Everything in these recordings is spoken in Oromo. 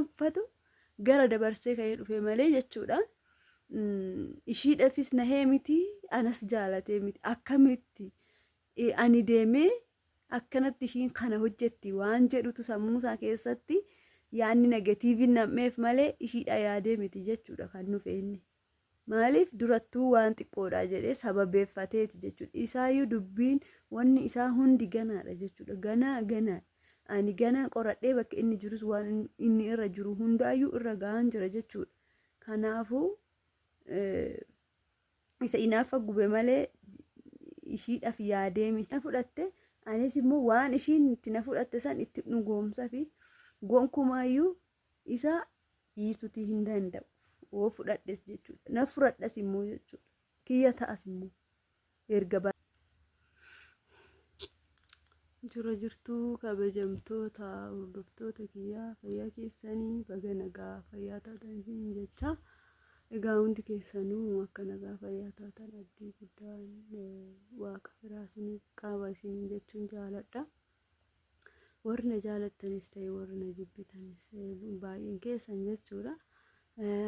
Inaaffatu gara dabarsee ka'ee dhufe malee jechuudha. Ishiidhaafis nahee miti, anas jaalatee miti. Akkamitti ani deemee akkanatti ishiin kana hojjetti waan jedhutu sammuu isaa keessatti yaadni negatiiviin nam'eef malee ishiidha yaadee miti jechuudha kan dhufe inni. Maaliif durattuu waan xiqqoodha jedhee sababeeffateeti jechuudha. Isaayyuu dubbiin wanni isaa hundi ganaadha jechuudha. Ganaa ganaa. Ani ganaa qoradhee bakka inni jirus waan inni irra jiru hundaayyuu irra gahaan jira jechuudha. Kanaafuu isa inaaffa gube malee ishiidhaaf yaadee miti. Na fudhatte anis immoo waan ishiin itti na fudhatte san itti dhugoomsafi gonkumaayyuu isa dhiisutii hin danda'u. Yoo fudhadhes jechuudha. Na fudhadhas immoo jechuudha. Kiyya ta'as immoo. Erga Jira jirtuu kabajamtoota hordoftoota kiyyaa fayyaa keessanii baga nagaa fayyaa taatan isiniin jecha. Egaa hundi keessanuu akka nagaa fayyaa taatan abdii guddaan waaqa biraa isiniif qaba isiniin jechuun jaaladha. Warri na jaalattanis ta'e warri na jibbitanis baay'een keessan jechuudha.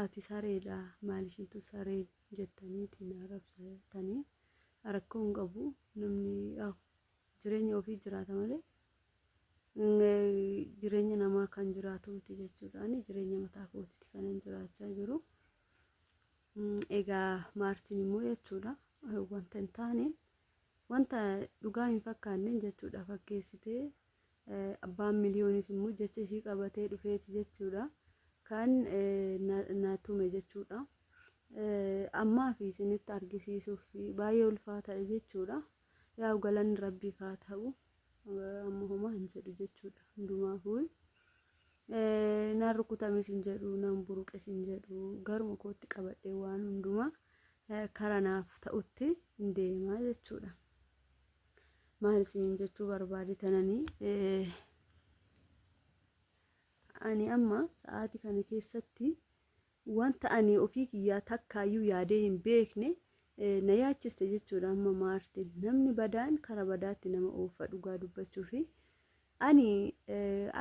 Ati sareedha maal ishiintu saree jettaniiti na arrabsatanii rakkoo hin qabu namni jireenya ofii jiraata malee jireenya namaa kan jiraatu miti jechuudha. Ani jireenya mataa kootiiti kanan jiraachaa jiru. Egaa Maartiin immoo jechuudha wanta hin taaneen wanta dhugaa hin fakkaanneen jechuudha fakkeessitee abbaan miliyoonis immoo jecha ishii qabatee dhufeeti jechuudha kan na tume jechuudha. Ammaa fi isinitti argisiisuuf baay'ee ulfaataadha jechuudha. Yaa galanni rabbiif haa ta'u amma homaa hin jedhu jechuudha hundumaafuu. Naan rukutames hin jedhu naan buruqes hin jedhu garuma kootti qabadhee waan hundumaa karaa naaf ta'utti hin deemaa jechuudha. Maal isiniin jechuu barbaade tananii ani amma sa'aatii kana keessatti wanta ani ofii kiyyaa takkaayyuu yaadee hin beekne na yaachiste jechuudha amma maartiin namni badaan kara badaatti nama oofa dhugaa dubbachuu fi ani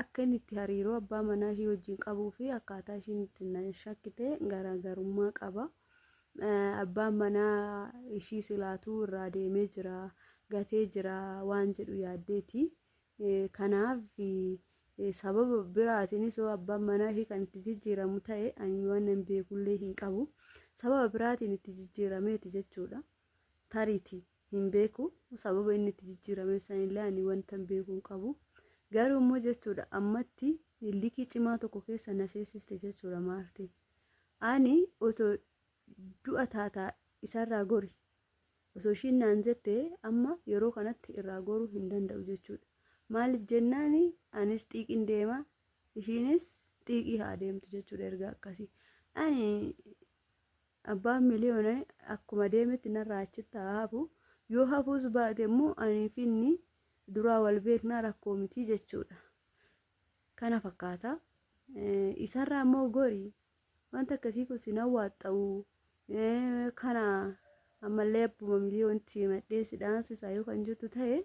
akka inni itti hariiroo abbaa manaa ishii wajjin qabuu fi akkaataa ishiin itti na shakkite garaagarummaa qaba. Abbaan manaa ishii silaatuu irraa deemee jira gatee jira waan jedhu yaaddeeti. Kanaaf sababa biraatiinis yoo abbaan manaa ishii kan itti jijjiiramu ta'e ani waan nan beekullee hin qabu. Sababa biraatiin itti jijjiirameeti jechuudha. Tariiti hin beeku sababa inni itti jijjiirameef sanillee ani wanta hin beeku hin qabu. Garuu immoo jechuudha ammatti likii cimaa tokko keessa na seessiste jechuudha Maartiin. Ani osoo du'a taataa isarraa gori Osoo ishiin naan jette amma yeroo kanatti irraa goruu hin danda'u jechuudha. Maaliif jennaan anis xiiqiin deema ishiinis xiiqii haa deemtu jechuudha erga akkasii. Ani abbaan miliyoona akkuma deemetti narraa achitti haa hafu yoo hafuus baate immoo anii fi inni duraa wal beeknaa rakkoo miti jechuudha. Kana fakkaata. Isarraa immoo gori Wanta akkasii kun sin hawwaaxxa'u. Kana ammallee abbuma miliyoonti himadhee si dhaansisa yoo kan jettu ta'e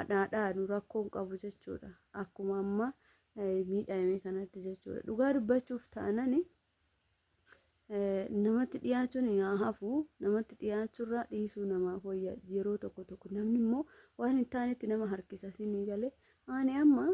dhaadhaanu rakkoo hin qabu jechuudha. Akkuma amma miidhame kanatti jechuudha. Dhugaa dubbachuuf taanani namatti dhiyaachuun haa hafu namatti dhiyaachuurraa dhiisuu namaaf wayya yeroo tokko tokko namni immoo waan hin taanetti nama harkisa sinii galee ani amma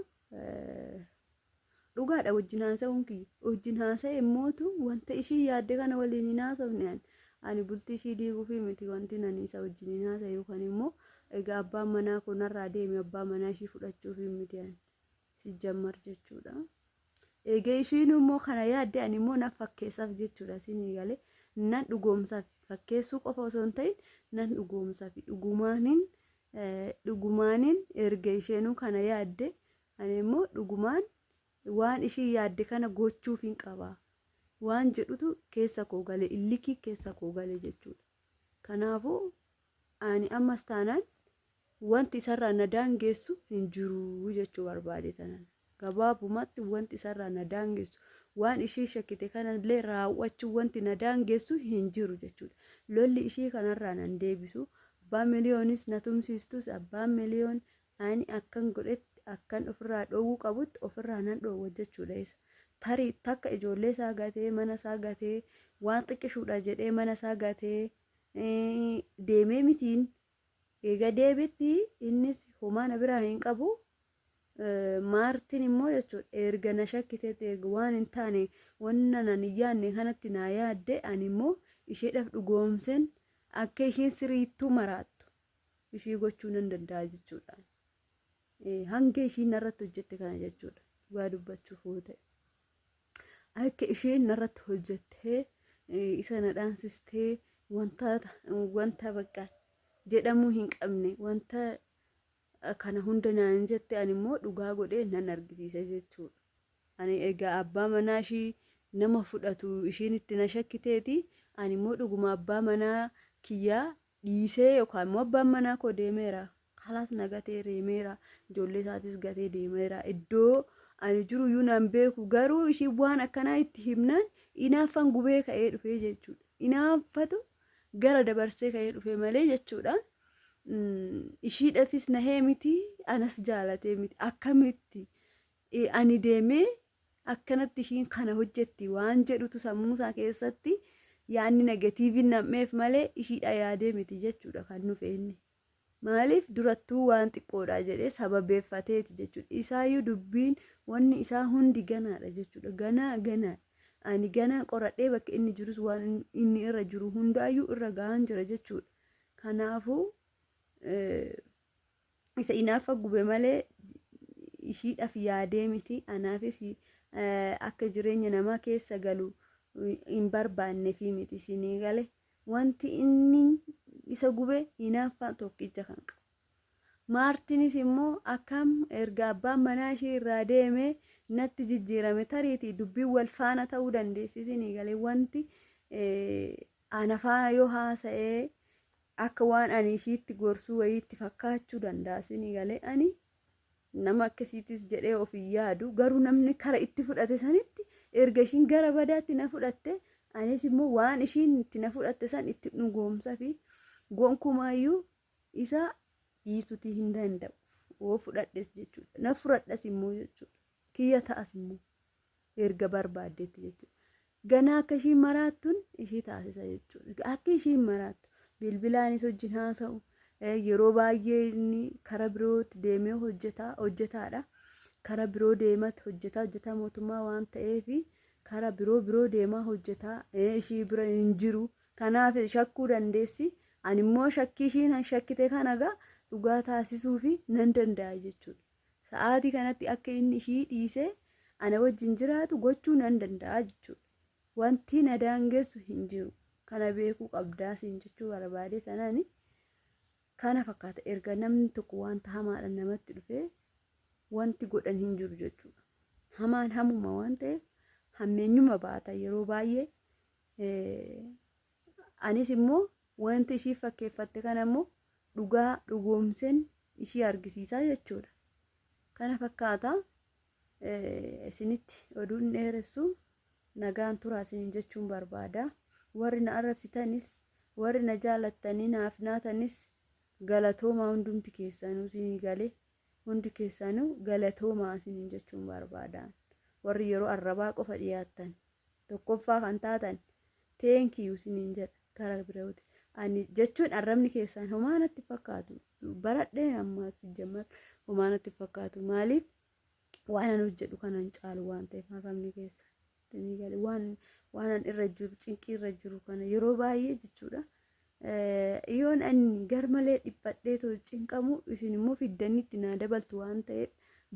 Dhugaadha wajjin haasa'uun kiyya. Wajjin haasa'e immootu wanta ishiin yaadde kana waliin hin haasofne ani. Ani bultii ishii diiguufii miti wanti ani isa wajjin hin haasa'e yookaan immoo egaa abbaan manaa koo narraa deeme abbaa manaa ishii fudhachuufii miti ani. Sijjammar jechuudha. Egaa ishiin immoo kana yaadde ani immoo nan fakkeessaaf jechuudha isinii galee nan dhugoomsaaf fakkeessuu qofa osoo hin ta'in nan dhugoomsaaf dhugumaanin dhugumaanin erga isheenuu kana yaadde Ani immoo dhugumaan waan ishiin yaadde kana gochuufin qaba waan jedhutu keessa koo gale, illikii keessa koo gale jechuudha. Kanaafuu ani ammas taanaan wanti isarraa na daangeessu hin jiru jechuu barbaade tanan. Gabaabumatti wanti isarraa na daangessu waan ishii shakkite kanallee raawwachuu wanti na daangessu hin jiru jechuudha. Lolli ishii kanarraa nan deebisu. Abbaa miliyoonis na tumsiistus abbaan miliyoon Ani akkan godhetti akkan ofirraa dhoowwuu qabutti ofirraa nan dhoowwa jechuudha isa. Tarii takka ijoollee isaa gatee mana isaa gatee waan xiqqishuudha jedhee mana isaa gatee deemee mitiin eega deebitti innis homaa na biraa hin qabu. Maartiin immoo jechuudha erga na shakkiteetti erga waan hin taane wanna nan hin yaadne kanatti naa yaadde ani immoo isheedhaaf dhugoomseen akka isheen siriittuu maraattu ishii gochuu nan danda'a jechuudha. Hanga ishiin narratti hojjette kana jechuudha. Dhugaa dubbachuuf yoo ta'e. Akka isheen narratti hojjettee isa na dhaansistee wanta wanta bakka jedhamuu hin qabne wanta kana hunda naan jette ani immoo dhugaa godhee nan argisiisa jechuudha. Ani egaa abbaa manaa ishii nama fudhatu ishiin itti na shakkiteeti ani immoo dhuguma abbaa manaa kiyyaa dhiisee yookaan immoo abbaan manaa koo deemeera. Kalaas na gatee deemeera. Ijoollee isaatis gatee deemeera. Iddoo ani jiru iyyuu nan beeku garuu ishiin waan akkanaa itti himnaan inaaffan gubee ka'ee dhufee jechuudha. Inaaffatu gara dabarsee ka'ee dhufe malee jechuudha. Ishiidhaafis nahee miti anas jaalatee miti akkamitti ani deemee akkanatti ishiin kana hojjetti waan jedhutu sammuu isaa keessatti yaadni negatiiviin nam'eef malee ishiidha yaadee miti jechuudha kan nufe inni. Maaliif durattuu waan xiqqoodha jedhee sababeeffateeti jechuudha. Isaayyuu dubbiin wanni isaa hundi ganaadha jechuudha. Ganaa ganaa. Ani ganaa qoradhee bakka inni jirus waan inni irra jiru hundaayyuu irra gahaan jira jechuudha. Kanaafuu isa inaaffa gube malee ishiidhaaf yaadee miti. Anaafis akka jireenya namaa keessa galu hin barbaannefi miti isinii gale. Wanti inni isa gube hinaaffaa tokkicha kan qabu. Maartinis immoo akkam erga abbaan manaa ishee irraa deeme natti jijjiirame tariitii dubbiin wal faana ta'uu dandeessi isinii galee wanti ana faana yoo haasa'ee akka waan ani ishiitti gorsuu wayiitti fakkaachuu danda'a isinii galee ani nama akkasiitis jedhee of hin yaadu garuu namni kara itti fudhate sanitti erga ishiin gara badaatti na fudhatte anis immoo waan ishiin itti na fudhatte san itti dhugoomsa fi gonkumaayyuu isa dhiisutii hin danda'u yoo fudhadhes jechuudha na fudhadhas immoo jechuudha kiyya ta'as immoo erga barbaaddetti jechuudha. Ganaa akka ishiin maraattun ishii taasisa jechuudha. Akka ishiin maraattu bilbilaanis wajjin haasa'u yeroo baay'ee inni kara birootti deemee hojjetaa hojjetaadha. Kara biroo deematti hojjetaa hojjetaa mootummaa waan ta'eef kara biroo biroo deemaa hojjetaa ishii bira hin jiru. Kanaaf shakkuu dandeessi. Ani immoo shakkii ishiin shakkite kana egaa dhugaa taasisuufi nan danda'a jechuudha. Sa'aatii kanatti akka inni ishii dhiisee ana wajjin jiraatu gochuu nan danda'a jechuudha. Wanti na daangessu hin jiru. Kana beekuu qabdaa siin jechuu barbaade tanani kana fakkaata erga namni tokko wanta hamaadhaan namatti dhufee wanti godhan hin jiru jechuudha. Hamaan hamuma waan ta'eef hammeenyuma baata yeroo baay'ee anis immoo wanti ishii fakkeeffatte kana immoo dhugaa dhugoomseen ishii argisiisaa jechuudha. Kana fakkaata isinitti oduun dheeressu nagaan turaa isiniin jechuun barbaada. Warri na arrabsitanis warri na jaalattanii naaf naatanis galatoomaa hundumti keessanuu isinii galee hundi keessanuu galatoomaa isiniin jechuun barbaada. Warri yeroo arrabaa qofa dhiyaattan tokkoffaa kan taatan thank you isiniin jedha karaa birooti. Ani jechuun arrabni keessan homaa natti fakkaatu baradhee amma sijjammar homaa natti fakkaatu maaliif waan an hojjedhu kanan caalu waan ta'eef arrabni keessa waan waan an irra jiru cinqii irra jiru kana yeroo baay'ee jechuudha. Yoon ani gar malee dhiphadhee too cinqamu isin immoo fiddanitti naa dabaltu waan ta'eef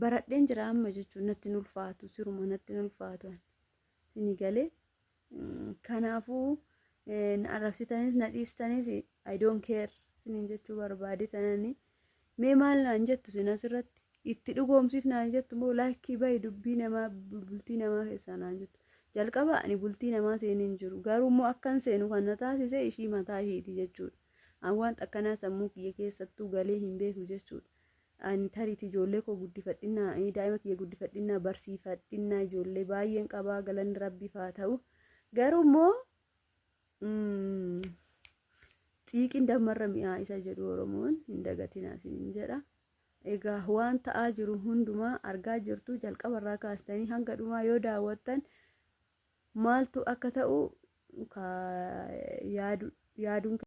baradheen jira amma jechuun natti hin ulfaatu siruma natti hin ulfaatu. Isin galee kanaafuu na arrabsitanis na dhiistanis I don't care isiniin jechuu barbaade tanani mee maal naan jettu isin asirratti itti dhugoomsiif naan jettu moo laakkii bahi dubbii namaa bultii namaa keessaa naan jettu jalqaba ani bultii namaa seenin jiru garuu immoo akkan seenu kan na taasise ishii mataa ishiiti jechuudha an waan akkanaa sammuu kiyya keessattuu galee hin beeku jechuudha ani tariiti ijoollee koo guddifadhinnaa daa'ima kiyya guddifadhinnaa barsiifadhinnaa ijoollee baay'een qabaa galanni rabbiif haa ta'u garuu immoo xiiqiin dammarra mi'aa isa jedhu oromoon hin dagatinaa isiniin jedha. Egaa waan ta'aa jiru hundumaa argaa jirtu, jalqabarraa kaastanii hanga dhumaa yoo daawwattan maaltu akka ta'u yaaduun.